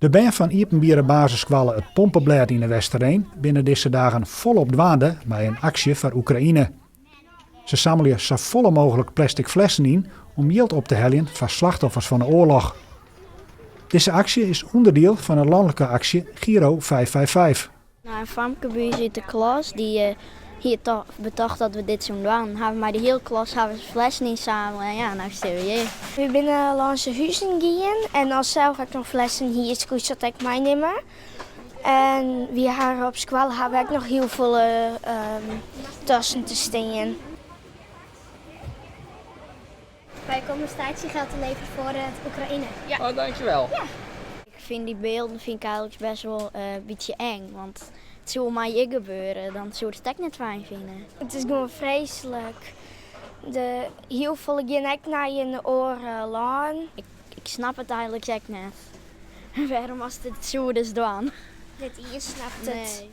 De bern fan iepenbiere basisskoalle It Pompeblêd yn De Westereen binne dizze dagen folop dwaande mei in aksje foar Oekraïne. Se sammelje safolle mooglik plastic flessen yn om jild op te heljen foar slachtoffers fan de oarloch. Dizze aksje is ûnderdiel fan 'e lanlike aksje Giro 555. Nou, in famke by ús út de klas dy hie toch betocht dat we dit soene dwaan. Hawwe mei de hiele klas hawwe se flessen ynsamele en ja, no stean we hjir. We binne lâns de huzen gien en ast sels ek noch flessen hiest, koest dat ek meinimme. En wy hawwe op skoalle hawwe ek noch hiel folle tassen te stean. Wy komme statiegeld te leveren foar it Oekraïne. Ja. Oh, dankjewel. Ja. Ik fyn dy bylden fyn ik eigenlik best wol in bytsje eng, want it soe my ek gebeure, dan soe ik it ek net fijn fine. It is gewoan freeslik. De hiel folle gean ek nei in oar lân. Ik snap it eigenlik ek net. Wêrom ast it soe dus dwaan? Net ien snapt it. Nee.